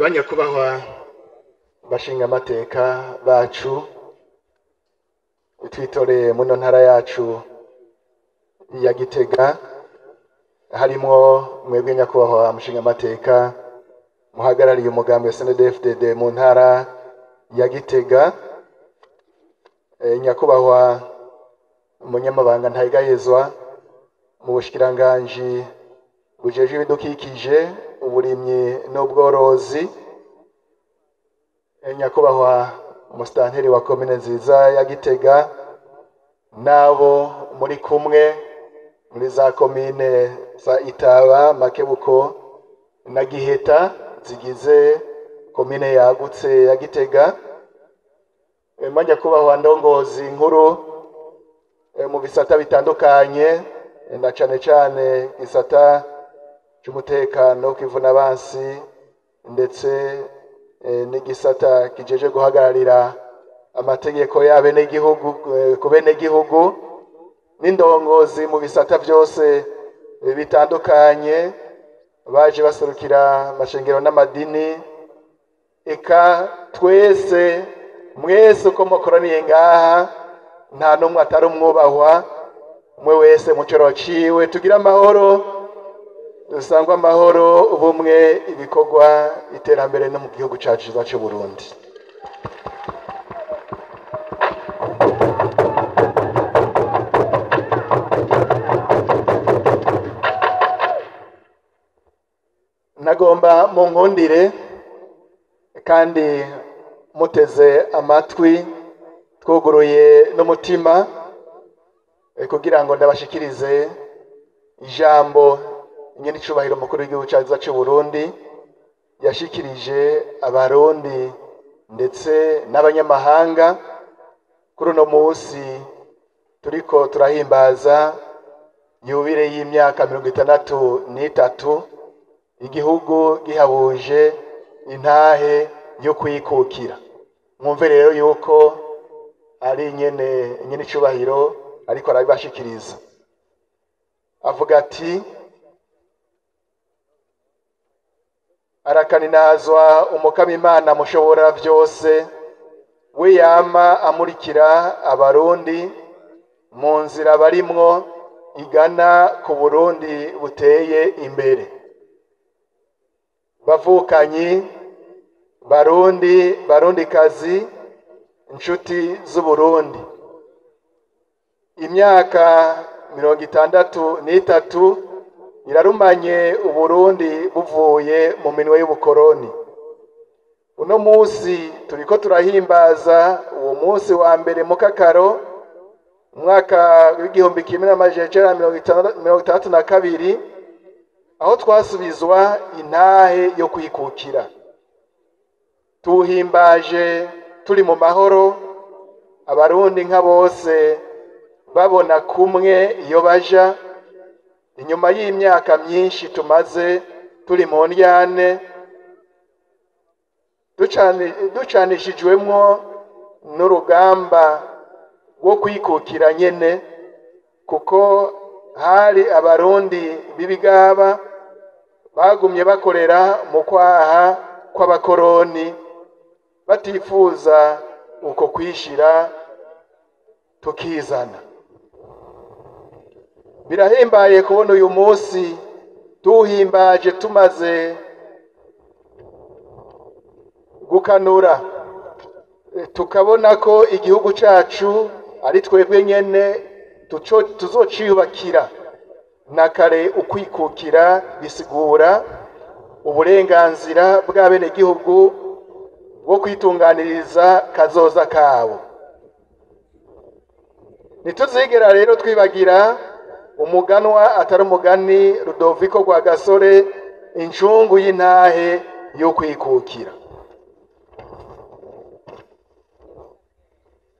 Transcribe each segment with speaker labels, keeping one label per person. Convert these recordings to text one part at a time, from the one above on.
Speaker 1: Banyakubahwa bashinga amateka bacu twitoreye muno ntara yacu ya Gitega, harimwo mwebwe nyakubahwa mushinga amateka muhagarariye umugambi wa CNDD-FDD mu ntara ya Gitega, nyakubahwa umunyamabanga ntayegayezwa mu bushikiranganji bujejwe ibidukikije, uburimyi n'ubworozi, nyakubahwa umusitanteri wa komine nziza ya Gitega n'abo muri kumwe muri za komine za Itaba, Makebuko na Giheta zigize komine yagutse ya Gitega, nyakubahwa ndongozi nkuru mu bisata bitandukanye, na cane cane gisata c'umutekano kw'ivuna-bansi, ndetse n'igisata kijeje guhagararira amategeko y'abenegihugu ku benegihugu, n'indongozi mu bisata vyose bitandukanye baje baserukira amashengero n'amadini, eka twese mwese uko mukoraniye ngaha nta n'umwe atari umwubahwa, umwe wese mu coro ciwe. Tugira amahoro, dusangwe amahoro, ubumwe, ibikorwa, iterambere no mu gihugu cacu ciza c'u Burundi. Nagomba munkundire kandi muteze amatwi, twuguruye n'umutima, kugira ngo ndabashikirize ijambo nyenicubahiro mukuru w'igihugu cacu c'u Burundi yashikirije abarundi ndetse n'abanyamahanga kuri uno musi turiko turahimbaza yubile y'imyaka 63 igihugu gihabuje intahe yo kwikukira. Mwumve rero yuko ari nyene nyenicubahiro ariko arabibashikiriza, avuga ati: arakaninazwa umukama Imana mushobora vyose, we yama amurikira abarundi mu nzira barimwo igana ku Burundi buteye imbere. Bavukanyi, Barundi, Barundikazi, inshuti z'Uburundi, imyaka 63 irarumanye Uburundi buvuye mu minwe y'ubukoroni. Uno musi turiko turahimbaza uwo musi wa mbere mu Kakaro umwaka w'igihumbi kimwe n'amajana icenda na mirongo itandatu na kabiri, aho twasubizwa intahe yo kwikukira. Tuwuhimbaje turi mu mahoro, abarundi nka bose babona kumwe iyo baja, inyuma y'imyaka myinshi tumaze turi mu ndyane, ducanishijwemwo n'urugamba rwo kwikukira nyene, kuko hari abarundi b'ibigaba bagumye bakorera mu kwaha kw'abakoroni, batifuza uko kwishira tukizana. Birahimbaye kubona uyu munsi tuwuhimbaje tumaze gukanura, tukabona ko igihugu cacu ari twebwe nyene tuzociyubakira. Na kare ukwikukira bisigura uburenganzira bw'abenegihugu bwo kwitunganiriza kazoza kabo. Ntituzigera rero twibagira umuganwa atari umugani Rudoviko Rwagasore, incungu y'intahe yo kwikukira.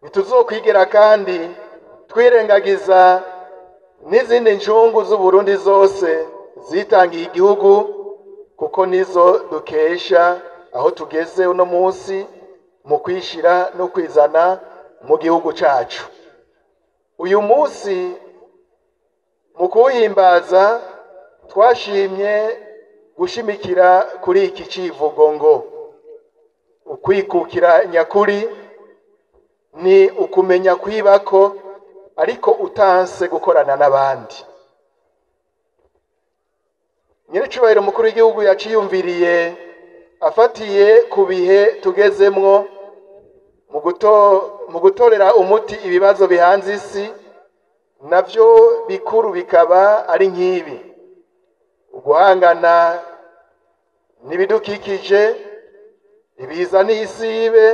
Speaker 1: Ntituzokwigera kandi twirengagiza n'izindi ncungu z'Uburundi zose zitangiye igihugu, kuko nizo dukesha aho tugeze uno munsi mu kwishira no kwizana mu gihugu cacu. Uyu munsi mu kuwuhimbaza twashimye gushimikira kuri iki civugo ngo ukwikukira nyakuri ni ukumenya kwibako ariko utanse gukorana n'abandi. Nyiricubahiro mukuru w'igihugu yaciyumviriye afatiye ku bihe tugezemwo mu gutorera umuti ibibazo bihanze isi, navyo bikuru bikaba ari nk'ibi: uguhangana n'ibidukikije, ibiza n'isibe,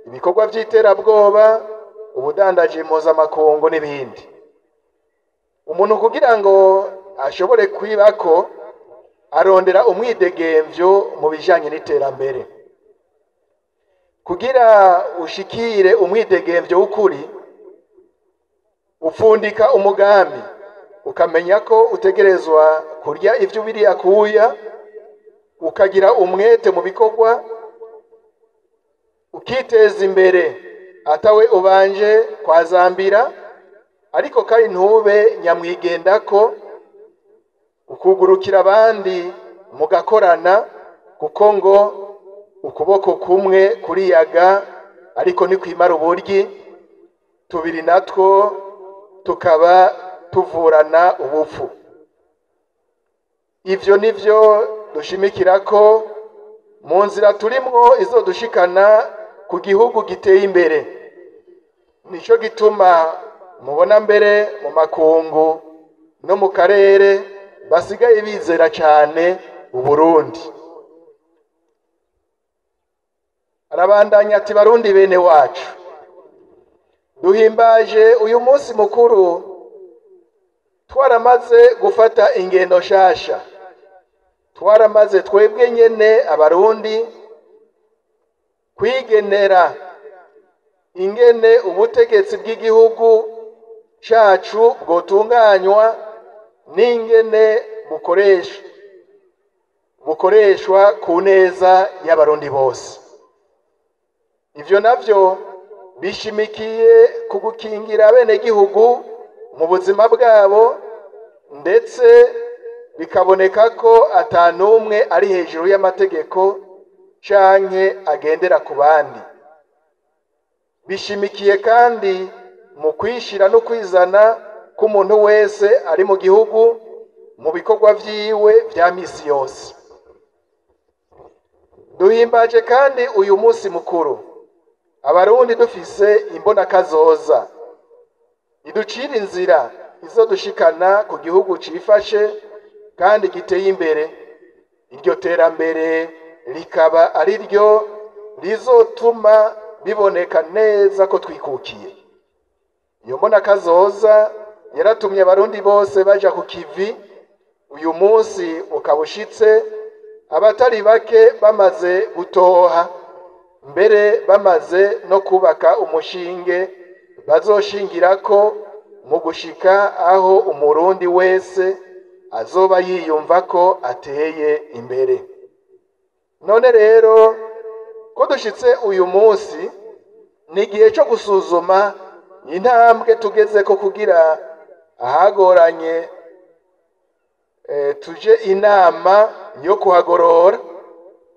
Speaker 1: ibikorwa vy'iterabwoba, ubudandaji mpuzamakungu n'ibindi. Umuntu kugira ngo ashobore kwibako arondera umwidegemvyo mu bijanye n'iterambere. Kugira ushikire umwidegemvyo w'ukuri, upfundika umugambi, ukamenya ko utegerezwa kurya ivyo ubiriye akuya, ukagira umwete mu bikorwa, ukiteza imbere atawe ubanje kwazambira, ariko kandi ntube nyamwigendako, ukugurukira abandi mugakorana, kuko ngo ukuboko kumwe kuriyaga ariko ntikwimara uburyi, tubiri natwo tukaba tuvurana ubupfu. Ivyo nivyo dushimikirako mu nzira turimwo izodushikana ku gihugu giteye imbere. Nico gituma mubona mbere mu makungu no mu karere basigaye bizera cane Uburundi. Arabandanya ati: Barundi bene wacu, duhimbaje uyu munsi mukuru twaramaze gufata ingendo nshasha, twaramaze twebwe nyene Abarundi kwigenera ingene ubutegetsi bw'igihugu cacu bwotunganywa n'ingene bukoreshwa ku neza y'Abarundi bose. Ivyo navyo bishimikiye ku gukingira abenegihugu mu buzima bwabo, ndetse bikaboneka ko ata n'umwe ari hejuru y'amategeko canke agendera ku bandi. Bishimikiye kandi mu kwishira no kwizana k'umuntu wese ari mu gihugu mu bikorwa vyiwe vya misi yose. Duhimbaje kandi uyu munsi mukuru Abarundi dufise imbonakazoza iducira inzira izodushikana ku gihugu cifashe kandi giteye imbere. Iryo terambere rikaba ari ryo rizotuma biboneka neza ko twikukiye. Iyo mbonakazoza yaratumye Abarundi bose baja ku kivi. Uyu munsi ukaba ushitse abatari bake bamaze gutoha, mbere bamaze no kubaka umushinge bazoshingirako mu gushika aho Umurundi wese azoba yiyumva ko ateye imbere. None rero ko dushitse uyu munsi, ni igihe co gusuzuma intambwe tugezeko kugira ahagoranye tuje inama yo kuhagorora,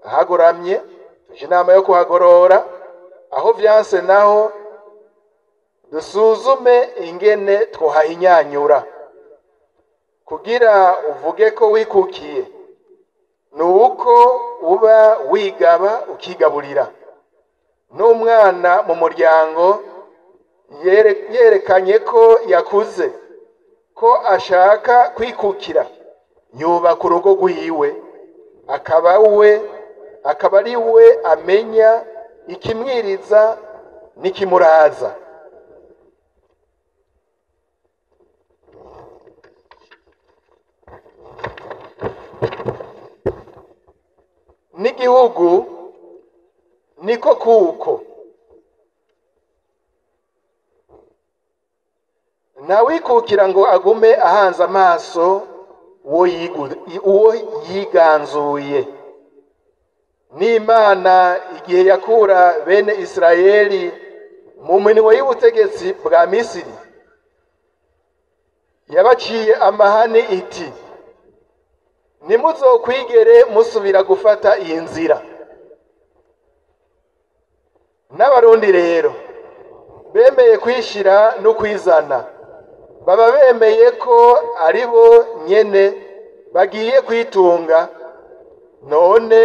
Speaker 1: ahagoramye tuje inama yo kuhagorora, aho vyanse naho dusuzume ingene twohahinyanyura. Kugira uvuge ko wikukiye nuko uba wigaba ukigaburira. N'umwana mu muryango yerekanye ko yakuze, ko ashaka kwikukira, yubaka urugo rwiwe, akaba ari we amenya ikimwiriza n'ikimuraza. N'igihugu niko kuko ntawikukira ngo agume ahanze amaso uwo yiganzuye. N'Imana igihe yakura bene Isirayeli mu minwe y'ubutegetsi bwa Misiri, yabaciye amahani iti: Ntimuzokwigere musubira gufata iyi nzira. N'abarundi rero bemeye kwishira no kwizana, baba bemeye ko ari bo nyene bagiye kwitunga. None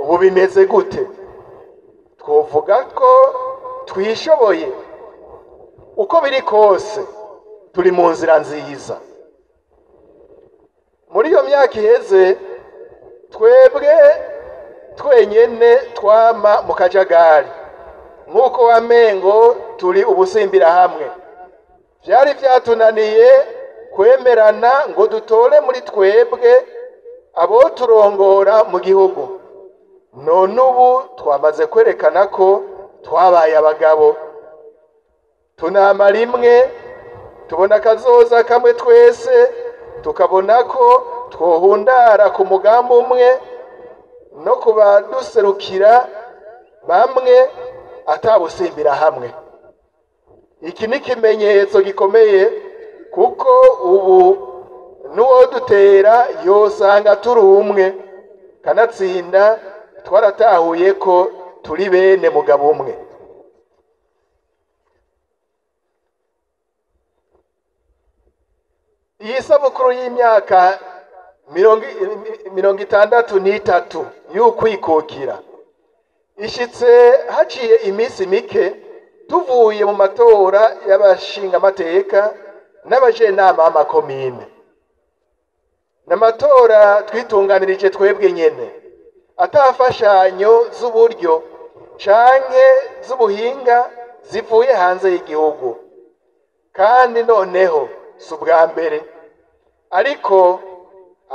Speaker 1: ubu bimeze gute? Twovuga ko twishoboye? Uko biri kose turi mu nzira nziza. Muri iyo myaka iheze twebwe twenyene twama mu kajagari, nk'uko wamengo turi ubusimbira hamwe. Vyari vyatunaniye kwemerana ngo dutore muri twebwe abo turongora mu gihugu. None ubu twamaze kwerekana ko twabaye abagabo, tunama rimwe, tubona akazoza kamwe twese, tukabona ko twohundara ku mugambi umwe no kuba duserukira bamwe atabusimbira hamwe. Iki ni ikimenyetso gikomeye, kuko ubu n'uwo dutera yosanga turi umwe, kanatsinda twaratahuye ko turi bene mugabo umwe. Iyi sabukuru y'imyaka 63 y'ukwikukira ishitse haciye iminsi mike tuvuye mu matora y'abashingamateka n'abajenama b'amakomine. N'amatora twitunganirije twebwe nyene, atafashanyo z'uburyo canke z'ubuhinga zivuye hanze y'igihugu. Kandi noneho si ubwa mbere, ariko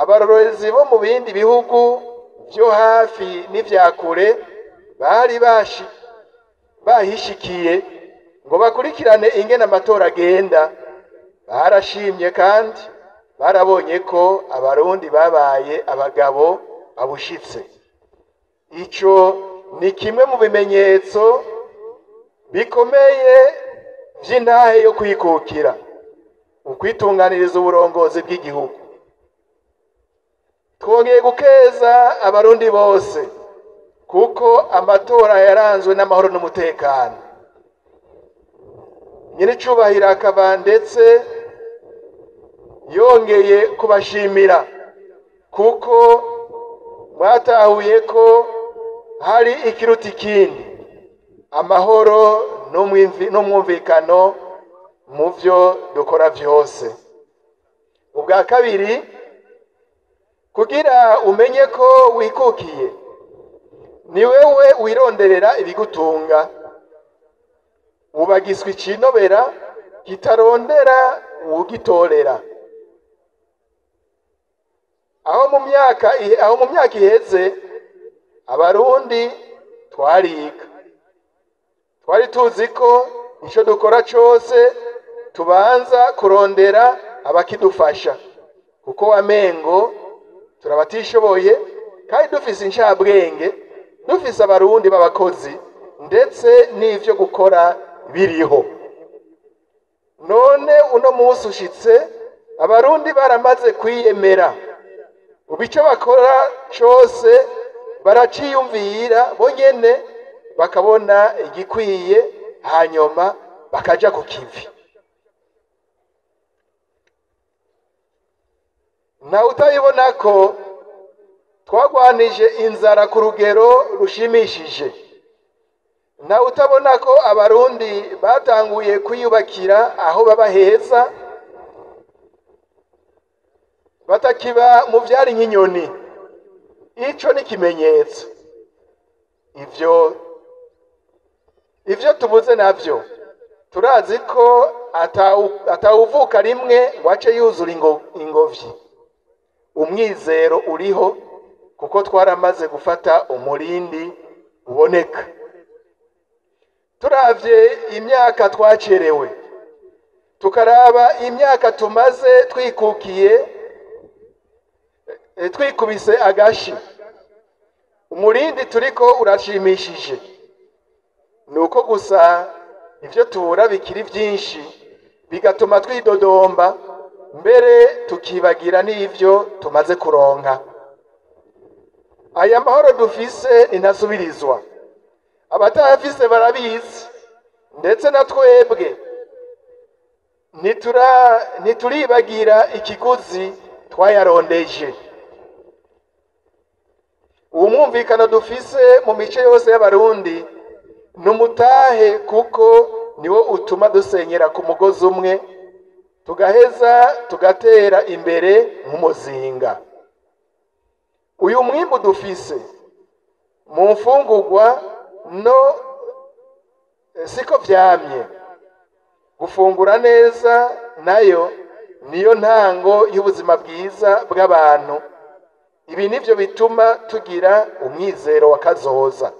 Speaker 1: abarorerezi bo mu bindi bihugu vyo hafi n'ivya kure bari bahishikiye ngo bakurikirane ingene amatora agenda. Barashimye kandi barabonye ko abarundi babaye abagabo babushitse. Ico ni kimwe mu bimenyetso bikomeye vy'intahe yo kwikukira, ukwitunganiriza uburongozi bw'igihugu. Twongeye gukeza abarundi bose kuko amatora yaranzwe n'amahoro n'umutekano. Nyiricubahiro akaba ndetse yongeye kubashimira kuko mwatahuye ko hari ikiruta ikindi, amahoro n'umwumvikano mu vyo dukora vyose. Ubwa kabiri, kugira umenye ko wikukiye, ni wewe wironderera ibigutunga. Ubagiswa icinobera kitarondera uwugitorera. Aho mu myaka iheze abarundi twariga, twari tuzi ko ico dukora cose tubanza kurondera abakidufasha, kuko wamengo turabatishoboye kandi dufise incabwenge, dufise abarundi b'abakozi ndetse n'ivyo gukora biriho. None uno munsi ushitse abarundi baramaze kwiyemera, ubu ico bakora cose baraciyumvira bonyene, bakabona igikwiye hanyuma bakaja ku kivi. Ntawe utabibona ko twagwanije inzara ku rugero rushimishije. Ntawe utabona ko abarundi batanguye kwiyubakira aho baba heza, batakiba mu vyari nk'inyoni. Ico ni ikimenyetso. Ivyo tubuze navyo turazi ko atawuvuka rimwe ngo ace yuzura ingobyi. Umwizero uriho kuko twaramaze gufata umurindi uboneka. Turavye imyaka twacerewe, tukaraba imyaka tumaze twikukiye, twikubise agashi, umurindi turiko urashimishije. Nuko gusa ivyo tubura bikiri vyinshi, bigatuma twidodomba mbere tukibagira n'ivyo tumaze kuronka. Aya mahoro dufise ntasubirizwa, abatayafise barabizi, ndetse na twebwe ntituribagira ikiguzi twayarondeje. Uwo mwumvikano dufise mu mice yose y'Abarundi ni umutahe, kuko niwo utuma dusenyera ku mugozi umwe, tugaheza tugatera imbere nk'umuzinga. Uyu mwimbu dufise mu mfungurwa no siko vyamye. Gufungura neza nayo niyo ntango y'ubuzima bwiza bw'abantu. Ibi nivyo bituma tugira umwizero wa kazoza.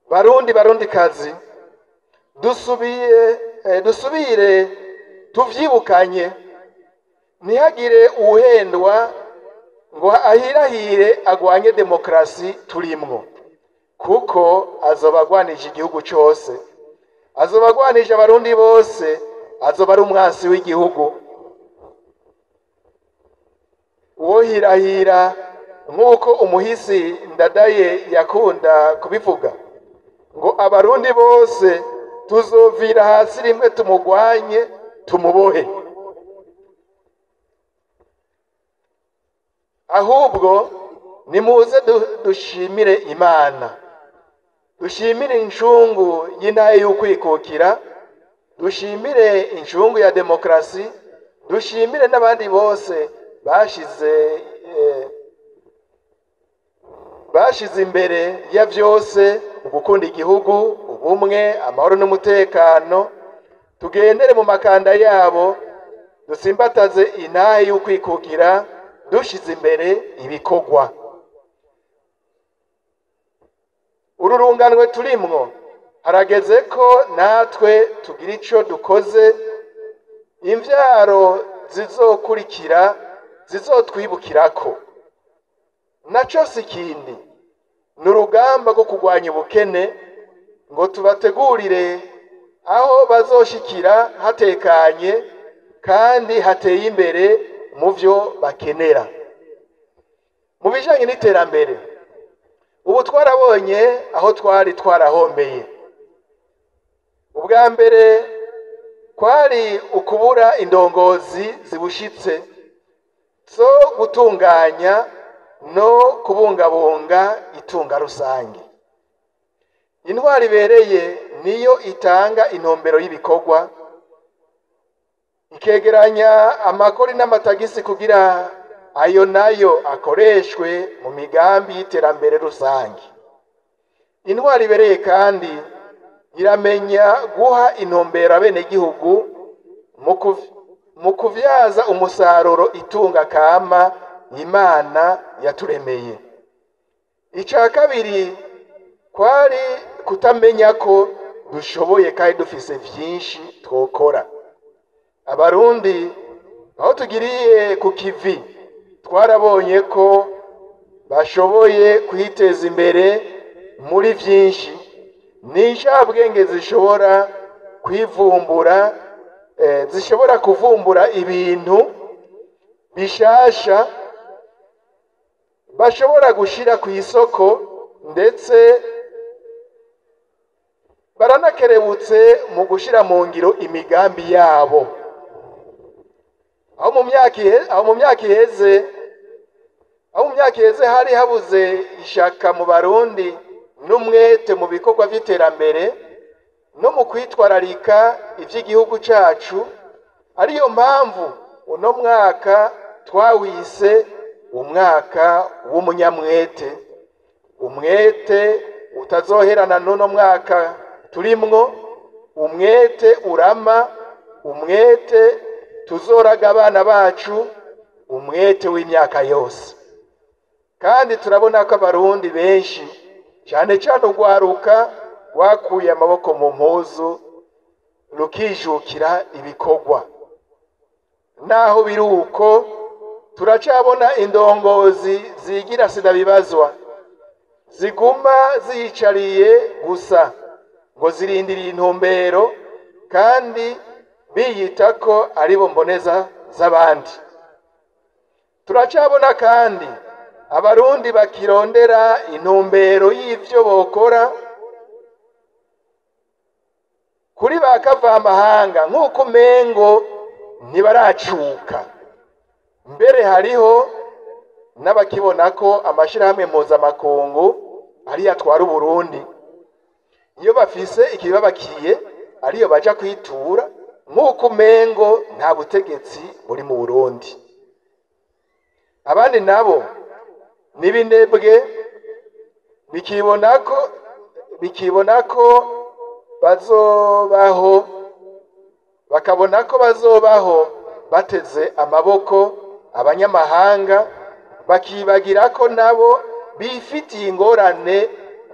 Speaker 1: Barundi, Barundikazi, dusubire tuvyibukanye, ntihagire uwuhendwa ngo ahirahire agwanye demokarasi turimwo, kuko azoba agwanije igihugu cose, azoba agwanije Abarundi bose, azoba ari umwansi w'igihugu. Uwohirahira nk'uko umuhisi Ndadaye yakunda kubivuga, ngo Abarundi bose tuzovira hasi rimwe tumugwanye tumubohe. Ahubwo nimuze dushimire Imana, dushimire incungu y'intahe y'ukwikukira, dushimire incungu ya demokarasi, dushimire n'abandi bose bashize imbere ya vyose ugukunda igihugu, ubumwe, amahoro n'umutekano. Tugendere mu makanda yabo, dusimbataze intahe y'ukwikukira, dushize imbere ibikorwa. Uru runganwe turimwo, harageze ko natwe tugira ico dukoze, imvyaro zizokurikira zizotwibukirako. Naco si ikindi, ni urugamba rwo kurwanya ubukene, ngo tubategurire aho bazoshikira hatekanye kandi hateye imbere mu vyo bakenera. Mu bijanye n'iterambere, ubu twarabonye aho twari twarahombeye. Ubwa mbere kwari ukubura indongozi zibushitse zo gutunganya no kubungabunga itunga rusange. Intwari ibereye niyo itanga intumbero y'ibikorwa, ikegeranya amakori n'amatagisi kugira ayo nayo akoreshwe mu migambi y'iterambere rusange. Intwari ibereye kandi iramenya guha intumbero abenegihugu mu kuvyaza umusaruro itunga kama Imana yaturemeye. Ica kabiri kwari kutamenya ko dushoboye kandi dufise vyinshi twokora. Abarundi aho tugiriye ku kivi twarabonye ko bashoboye kwiteza imbere muri vyinshi, n'incabwenge zishobora kwivumbura, zishobora kuvumbura ibintu bishasha bashobora gushira ku isoko, ndetse baranakerebutse mu gushira mu ngiro imigambi yabo. Aho mu myaka iheze hari habuze ishaka mu Barundi n'umwete mu bikorwa vy'iterambere no mu kwitwararika ivy'igihugu cacu. Ariyo mpamvu uno mwaka twawise umwaka w'umunyamwete, umwete utazoherana n'uno mwaka turimwo, umwete urama, umwete tuzoraga abana bacu, umwete w'imyaka yose. Kandi turabona ko Abarundi benshi cyane cyane urwaruka rwakuye amaboko mu mpuzu rukijukira ibikorwa. Naho biri uko, turacabona indongozi zigira sidabibazwa, ziguma ziyicariye gusa ngo zirindiriye intumbero, kandi biyita ko aribo mboneza z'abandi. Turacabona kandi abarundi bakirondera intumbero y'ivyo bokora kuri ba kavamahanga nk'uko umengo ntibaracuka. Mbere hariho n'abakibona ko amashirahamwe mpuzamakungu ariyo atwara Uburundi, iyo bafise ikibabakiye ariyo baja kwitura, nk'uko umengo nta butegetsi buri mu Burundi. Abandi nabo n'ibinebwe bikibona ko bazobaho, bakabona ko bazobaho bateze amaboko abanyamahanga, bakibagira ko nabo bifitiye ingorane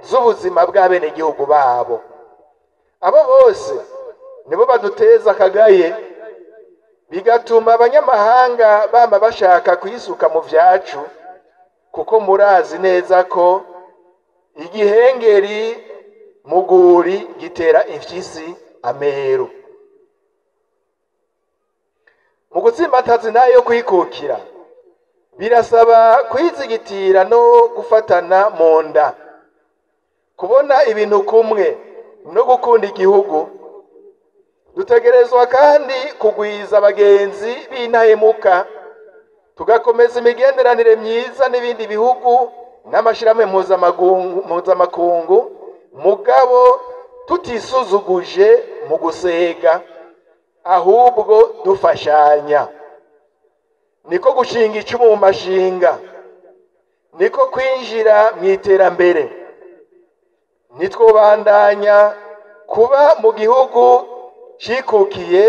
Speaker 1: z'ubuzima bw'abenegihugu babo. Abo bose nibo baduteza akagaye, bigatuma abanyamahanga bama bashaka kwisuka mu vyacu, kuko murazi neza ko igihengeri muguri gitera imfyisi ameru. Mu gutsimbataza intahe yo kwikukira birasaba kwizigitira no gufatana mu nda, kubona ibintu kumwe no gukunda igihugu. Dutegerezwa kandi kugwiza abagenzi b'intahemuka, tugakomeza imigenderanire myiza n'ibindi bihugu n'amashirahamwe mpuzamakungu, mugabo tutisuzuguje mu gusega, ahubwo dufashanya. Niko gushinga icumu mu mashinga, niko kwinjira mu iterambere. Nitwobandanya kuba mu gihugu cikukiye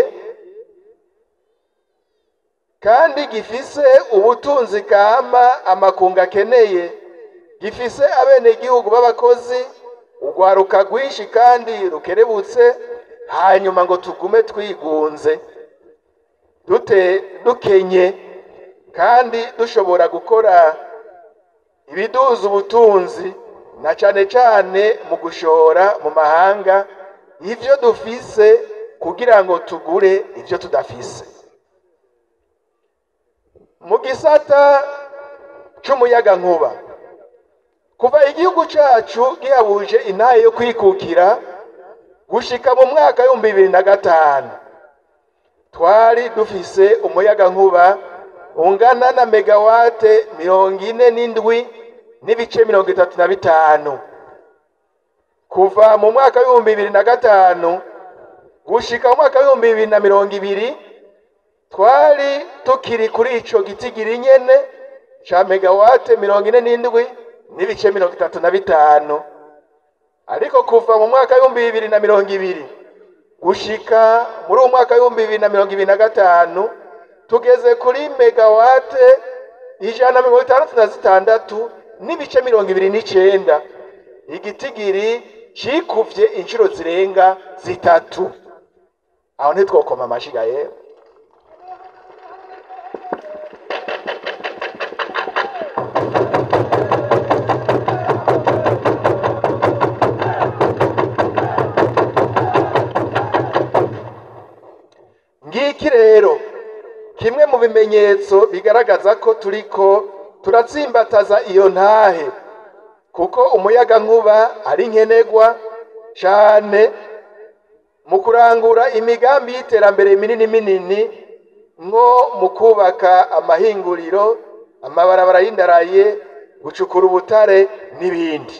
Speaker 1: kandi gifise ubutunzi kama amakungu akeneye, gifise abenegihugu b'abakozi, urwaruka rwinshi kandi rukerebutse, hanyuma ngo tugume twigunze dukenye kandi dushobora gukora ibiduza ubutunzi, na cane cane mu gushora mu mahanga ivyo dufise kugira ngo tugure ivyo tudafise. Mu gisata c'umuyagankuba, kuva igihugu cacu gihabuje intahe yo kwikukira gushika mu mwaka 2005, twari dufise umuyagankuba ungana na megawate 47.35. Kuva mu mwaka 2005 gushika mu mwaka 2020 twari tukiri kuri ico gitigiri nyene ca megawate 47.35. Ariko kuva mu mwaka 2020 gushika muri uwo mwaka 2025 tugeze kuri megawate 166.29, igitigiri cikuvye inshuro zirenga 3. Aho ntitwokoma amashiga yewe. Ngiki rero kimwe mu bimenyetso bigaragaza ko turiko turatsimbataza iyo ntahe, kuko umuyagankuba ari nkenerwa cane mu kurangura imigambi y'iterambere minini minini, nko mu kubaka amahinguriro, amabarabara y'indaraye, gucukura ubutare n'ibindi.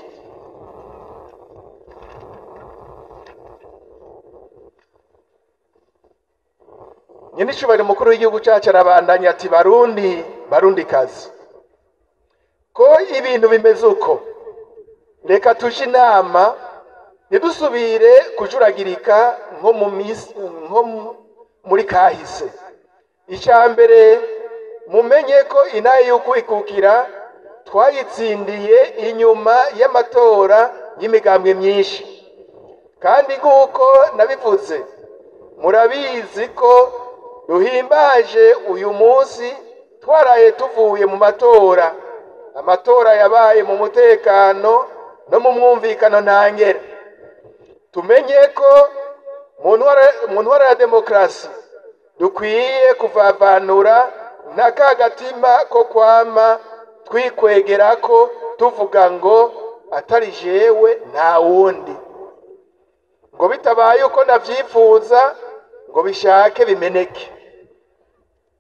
Speaker 1: Nyenicubahiro mukuru w'igihugu cacu arabandanya ati: Barundi, Barundikazi, ko ibintu bimeze uko, reka tuje inama ntidusubire kujuragirika nko muri kahise. Icya mbere, mumenye ko intahe y'ukwikukira twayitsindiye inyuma y'amatora y'imigambwe myinshi, kandi nk'uko nabivuze murabizi ko duhimbaje uyu munsi twaraye tuvuye mu matora, amatora yabaye mu mutekano no mu mwumvikano ntangere. Tumenye ko mu ntwara ya demokarasi dukwiye kuvavanura na ka gatima ko kwama twikwegerako tuvuga ngo atari jewe nta wundi, ngo bitabaye uko ndavyifuza ngo bishake bimeneke.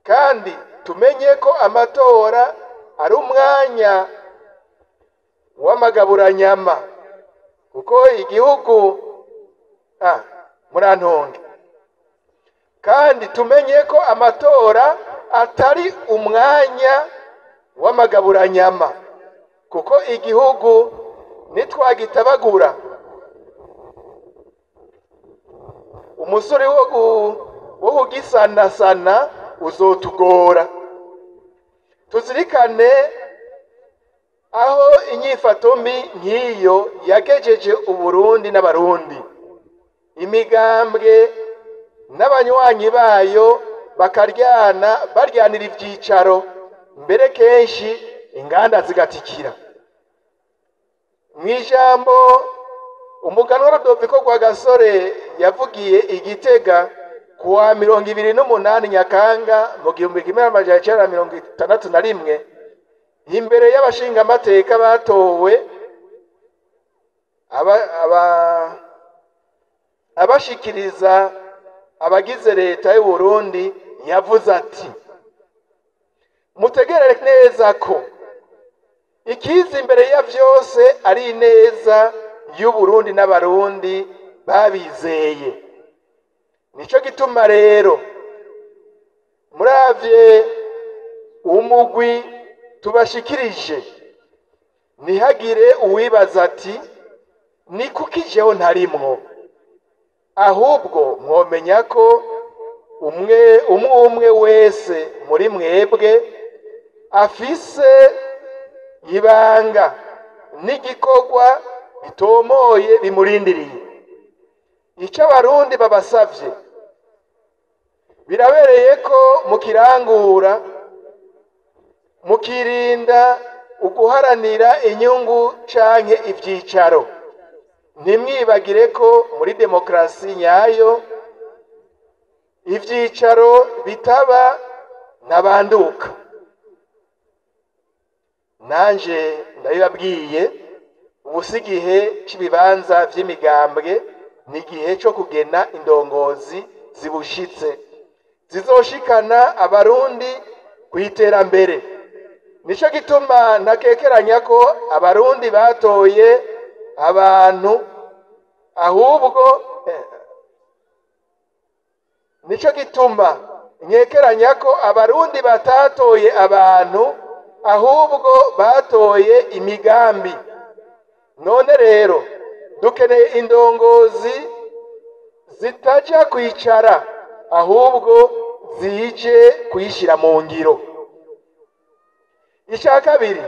Speaker 1: Kandi tumenye ko amatora ari umwanya w'amagaburanyama, kuko igihugu murantonge. Kandi tumenye ko amatora atari umwanya w'amagaburanyama, kuko igihugu nitwagitabagura umusore wo kugisanasana uzotugora. Tuzirikane aho inyifato mbi nk'iyo yagejeje Uburundi n'Abarundi, imigambwe n'abanywanyi bayo bakaryana baryanira ivyicaro, mbere kenshi inganda zigatikira. Mw'ijambo umuganwa Rudoviko Rwagasore yavugiye i Gitega kuwa 28 Nyakanga mu 1961 imbere y'abashingamateka batowe abashikiriza abagize leta y'u Burundi, yavuze ati: mutegere neza ko ikiza imbere ya vyose ari ineza y'u Burundi n'Abarundi babizeye. Nico gituma rero muravye umugwi tubashikirije, ntihagire uwibaza ati ni kuki jewe ntarimwo, ahubwo mwomenya ko umwe umwe wese muri mwebwe afise ibanga n'igikorwa bitomoye bimurindiriye. Ico Abarundi babasavye birabereye ko mukirangura, mukirinda uguharanira inyungu canke ivyicaro. Ntimwibagire ko muri demokrasi nyayo ivyicaro bitaba ntabanduka. Nanje ndabibabwiye, ubu si igihe c'ibibanza vy'imigambwe, ni igihe co kugena indongozi zibushitse zizoshikana Abarundi kw'iterambere. Nico gituma ntakekeranya ko Abarundi batoye abantu, ahubwo nico gituma nkekeranya ko Abarundi batatoye abantu, ahubwo batoye imigambi. None rero dukeneye indongozi zitaja kwicara, ahubwo zije kuyishira mu ngiro. Icya kabiri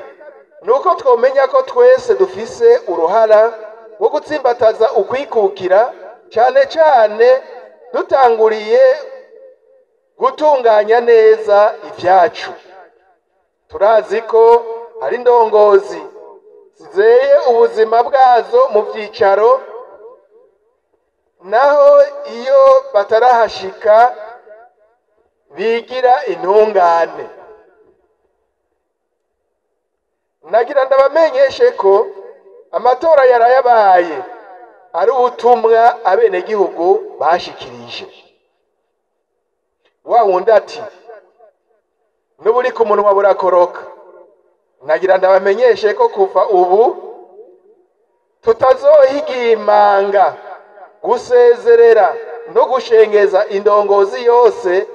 Speaker 1: nuko twomenya ko twese dufise uruhara rwo gutsimbataza ukwikukira, cane cane dutanguriye gutunganya neza ivyacu. Turazi ko hari indongozi zizeye ubuzima bwazo mu vyicaro, naho iyo batarahashika bigira intungane. Nagira ndabamenyeshe ko amatora yarayabaye ari ubutumwa abenegihugu bashikirije. Wa wundi ati n'uburi ku munwa burakoroka. Nagira ndabamenyeshe ko kuva ubu tutazohigimanga gusezerera no gushengeza indongozi yose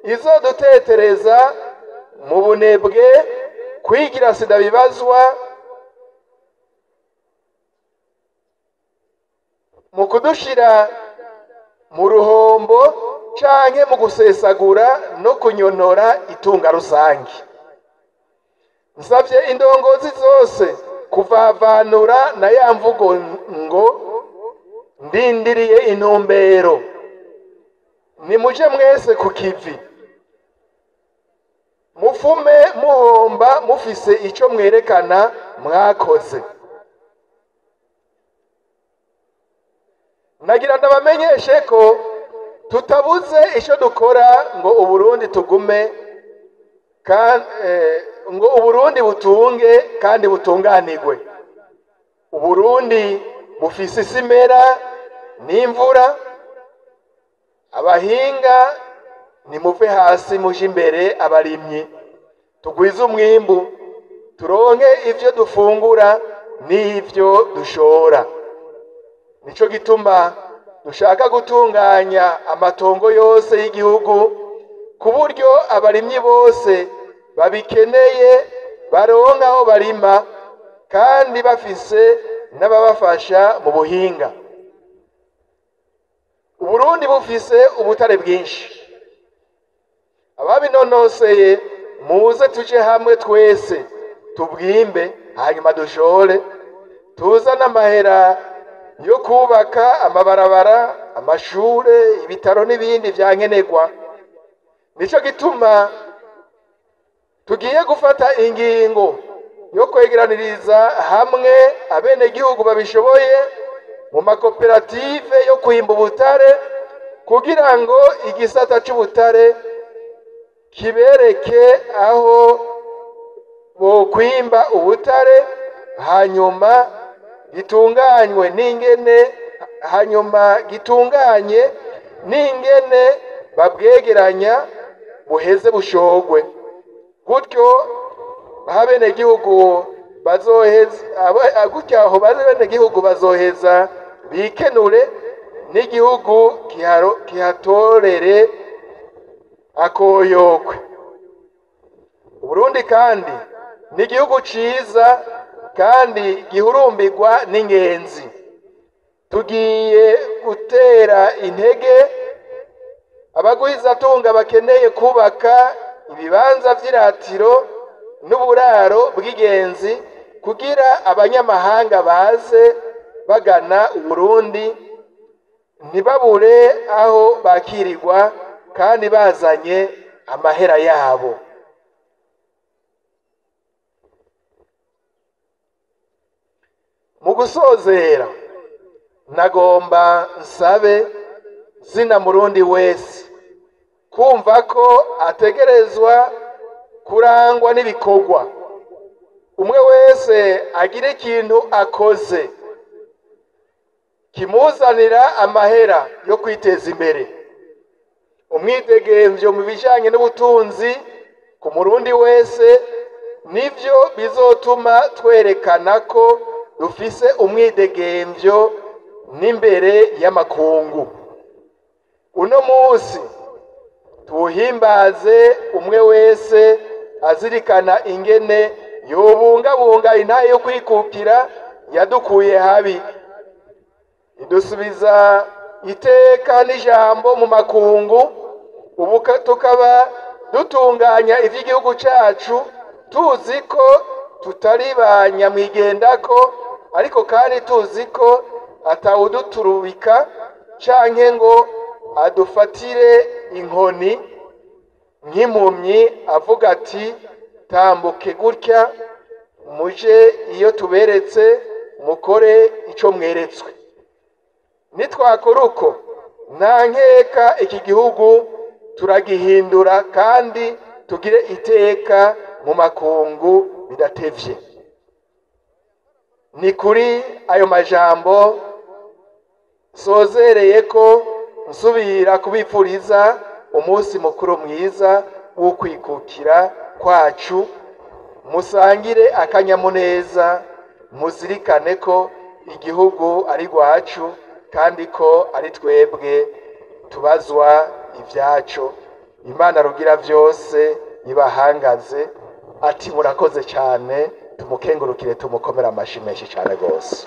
Speaker 1: izodutetereza mu bunebwe, kwigira sida bibazwa, mu kudushira mu ruhombo canke mu gusesagura no kunyonora itunga rusange. Nsavye indongozi zose kuvavanura na ya mvugo ngo ndindiriye intumbero. Nimuje mwese ku kivi, mufume muhomba mufise ico mwerekana mwakoze. Nagira ndabamenyeshe ko tutabuze ico dukora ngo Uburundi tugume ngo Uburundi butunge kandi butunganirwe. Uburundi bufise isimera n'imvura. Abahinga nimuve hasi muje imbere, abarimyi tugwize umwimbu, turonke ivyo dufungura n'ivyo dushora. Nico gituma dushaka gutunganya amatongo yose y'igihugu ku buryo abarimyi bose babikeneye baronka aho barima kandi bafise n'ababafasha mu buhinga. Uburundi bufise ubutare bwinshi. Ababinonoseye muze tuje hamwe twese tubwimbe, hanyuma dushore, tuzane amahera yo kubaka amabarabara, amashure, ibitaro n'ibindi vyankenerwa. Nico gituma tugiye gufata ingingo yo kwegeraniriza hamwe abenegihugu babishoboye mu makoperative yo kwimba ubutare, kugira ngo igisata c'ubutare kibereke aho bokwimba ubutare, hanyuma gitunganywe n'ingene, hanyuma gitunganye n'ingene babwegeranya buheze bushogwe. Gutyo abenegihugu bazoheza, gutyo aho abenegihugu bazoheza bikenure n'igihugu kihatorere akoyokwe. Uburundi kandi ni igihugu ciza kandi gihurumbirwa n'ingenzi. Tugiye gutera intege abagwizatunga bakeneye kubaka ibibanza vy'iratiro n'uburaro bw'ingenzi, kugira abanyamahanga baze bagana Uburundi ntibabure aho bakirirwa kandi bazanye amahera yabo. Mu gusozera nagomba nsabe zina murundi wese kumva ko ategerezwa kurangwa n'ibikorwa. Umwe wese agira ikintu akoze kimuzanira amahera yo kwiteza imbere. Umwidegemvyo mu bijanye n'ubutunzi ku murundi wese nivyo bizotuma twerekana ko dufise umwidegemvyo n'imbere y'amakungu. Uno munsi tuwuhimbaze umwe wese azirikana ingene yobungabunga intahe yo kwikukira yadukuye habi, idusubiza iteka n'ijambo mu makungu. Ubu tukaba dutunganya ivy'igihugu cacu tuzi ko tutari ba nyamwigendako, ariko kandi tuzi ko atawuduturubika canke ngo adufatire inkoni nk'impumyi avuga ati tambuke gutya muje iyo tuberetse mukore ico mweretswe. Nitwakora uko nta nkeka iki gihugu turagihindura kandi tugire iteka mu makungu bidatevye. Ni kuri ayo majambo sozereye ko nsubira kubipfuriza umunsi mukuru mwiza w'ukwikukira kwacu. Musangire akanyamuneza, muzirikane ko igihugu ari rwacu kandi ko ari twebwe tubazwa ivyaco. Imana rugira vyose ibahangaze. Ati murakoze cyane, tumukengurukire, tumukomera amashi menshi cyane gose.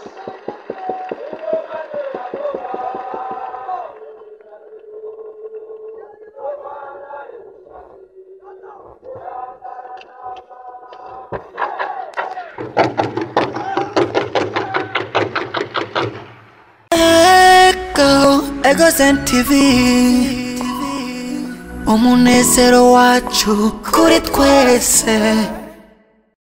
Speaker 2: Echo TV, umunezero wacu kuri twese.